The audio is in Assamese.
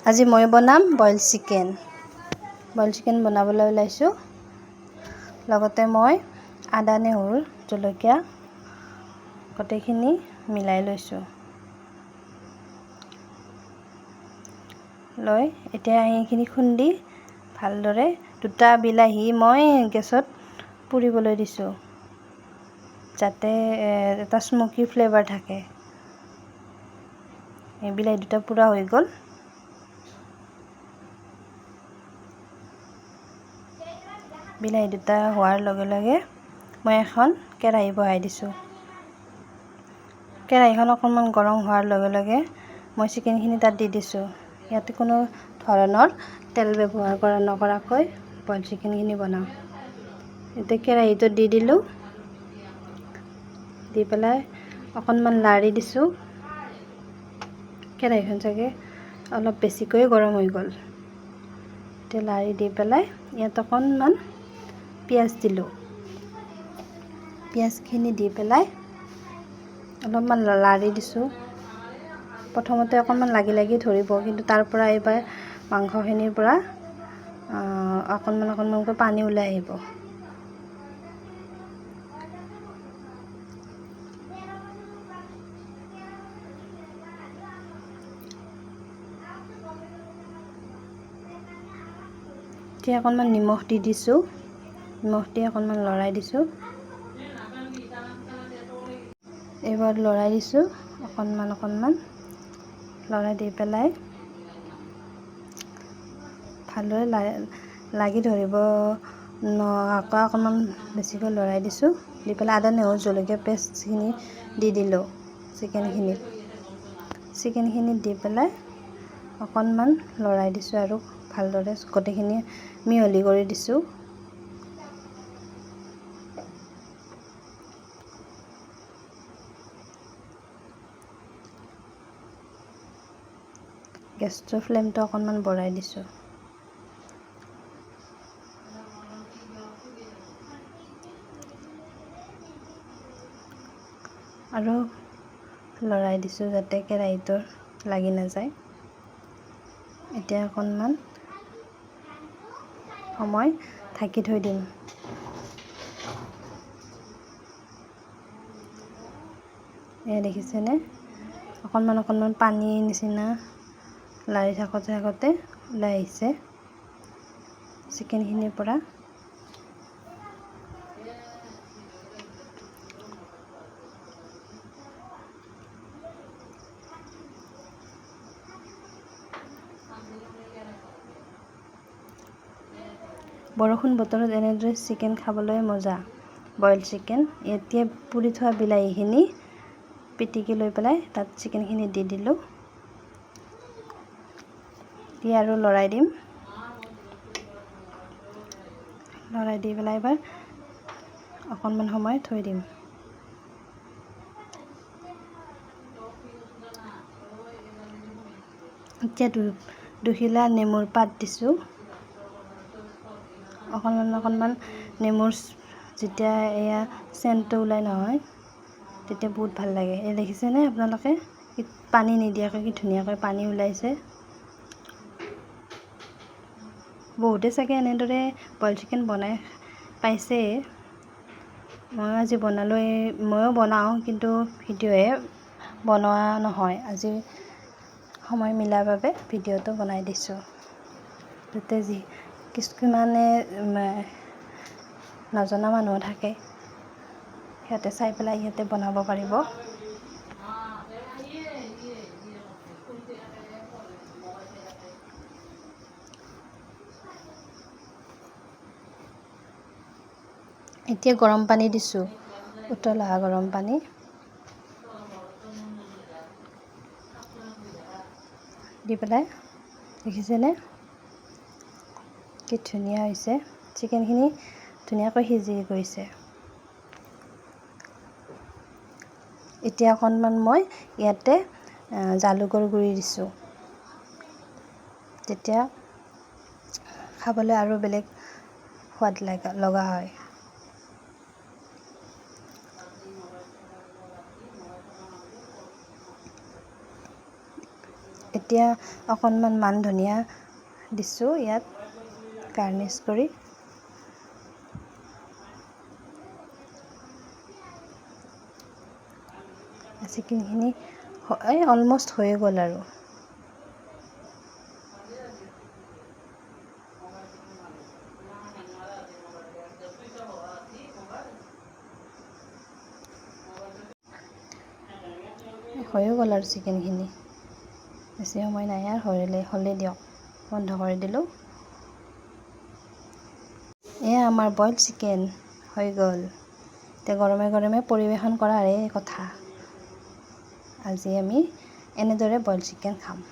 আজি মই বনাম বইল চিকেন। বইল চিকেন বনাবলৈ ওলাইছোঁ। লগতে মই আদা, নহৰু, জলকীয়া গোটেইখিনি মিলাই লৈছোঁ। লৈ এতিয়া এইখিনি খুন্দি ভালদৰে দুটা বিলাহী মই গেছত পুৰিবলৈ দিছোঁ, যাতে এটা স্মকি ফ্লেভাৰ থাকে। এই বিলাহী দুটা পুৰা হৈ গ'ল। বিলাহী দুটা হোৱাৰ লগে লগে মই এখন কেৰাহী বহাই দিছোঁ। কেৰাহীখন অকণমান গৰম হোৱাৰ লগে লগে মই চিকেনখিনি তাত দি দিছোঁ। ইয়াতে কোনো ধৰণৰ তেল ব্যৱহাৰ নকৰাকৈ বইল চিকেনখিনি বনাওঁ। এতিয়া কেৰাহীটোত দি দিলোঁ, দি পেলাই অকণমান লাৰি দিছোঁ। কেৰাহীখন চাগে অলপ বেছিকৈ গৰম হৈ গ'ল। এতিয়া লাৰি দি পেলাই ইয়াত অকণমান পিঁয়াজ দিলোঁ। পিঁয়াজখিনি দি পেলাই অলপমান লাৰি দিছোঁ। প্ৰথমতে অকণমান লাগি লাগি ধৰিব, কিন্তু তাৰ পৰা এইবাৰ মাংসখিনিৰ পৰা অকণমান অকণমানকৈ পানী ওলাই আহিব। এতিয়া অকণমান নিমখ দি দিছোঁ। নিমখ দি অকণমান লৰাই দিছোঁ। এইবাৰ লৰাই দিছোঁ অকণমান অকণমান লৰাই দি পেলাই ভালদৰে লাগি ধৰিব নোৱাৰাকৈ অকণমান বেছিকৈ লৰাই দিছোঁ। দি পেলাই আদা, নহৰু, জলকীয়া পেষ্টখিনি দি দিলোঁ চিকেনখিনিত। চিকেনখিনিত দি পেলাই অকণমান লৰাই দিছোঁ আৰু ভালদৰে গোটেইখিনি মিহলি কৰি দিছোঁ। গেছটোৰ ফ্লেমটো অকণমান বঢ়াই দিছোঁ। আৰু লৰাই দিছোঁ যাতে কেৰাহীটো লাগি নাযায়। এতিয়া অকণমান সময় ঢাকি থৈ দিম। এয়া দেখিছেনে, অকণমান অকণমান পানীৰ নিচিনা লাৰি থাকোঁতে থাকোঁতে ওলাই আহিছে চিকেনখিনিৰ পৰা। বৰষুণ বতৰত এনেদৰে চিকেন খাবলৈ মজা, বইল চিকেন। এতিয়া পুৰি থোৱা বিলাহীখিনি পিটিকি লৈ পেলাই তাত চিকেনখিনি দি দিলোঁ। দি আৰু লৰাই দিম। লৰাই দি পেলাই এবাৰ অকণমান সময় থৈ দিম। এতিয়া দুখিলা নেমুৰ পাত দিছোঁ। অকণমান অকণমান নেমুৰ যেতিয়া এয়া চেণ্টটো ওলাই নহয়, তেতিয়া বহুত ভাল লাগে। এই দেখিছেনে আপোনালোকে, কি পানী নিদিয়াকৈ কি ধুনীয়াকৈ পানী ওলাইছে। বহুতে চাগে এনেদৰে বইল চিকেন বনাই পাইছে। ময়ো আজি বনালোঁ, ময়ো বনাওঁ, কিন্তু ভিডিঅ'হে বনোৱা নহয়। আজি সময় মিলাৰ বাবে ভিডিঅ'টো বনাই দিছোঁ, যাতে যি কিছুমানে নজনা মানুহ থাকে, সিহঁতে চাই পেলাই সিহঁতে বনাব পাৰিব। এতিয়া গৰম পানী দিছোঁ, উতল অহা গৰম পানী। দি পেলাই দেখিছেনে কি ধুনীয়া হৈছে। চিকেনখিনি ধুনীয়াকৈ সিজি গৈছে। এতিয়া অকণমান মই ইয়াতে জালুকৰ গুড়ি দিছোঁ, তেতিয়া খাবলৈ আৰু বেলেগ সোৱাদ লগা হয়। এতিয়া এতিয়া অকণমান মান ধনিয়া দিছোঁ ইয়াত গাৰ্নিছ কৰি। চিকেনখিনি এই অলমষ্ট হৈয়ে গ'ল আৰু। হৈও গ'ল আৰু চিকেনখিনি, বেছি সময় নাই আৰু, হ'লে দিয়ক, বন্ধ কৰি দিলোঁ। এয়া আমাৰ বইল চিকেন হৈ গ'ল। এতিয়া গৰমে গৰমে পৰিৱেশন কৰাৰে কথা। আজি আমি এনেদৰে বইল চিকেন খাম।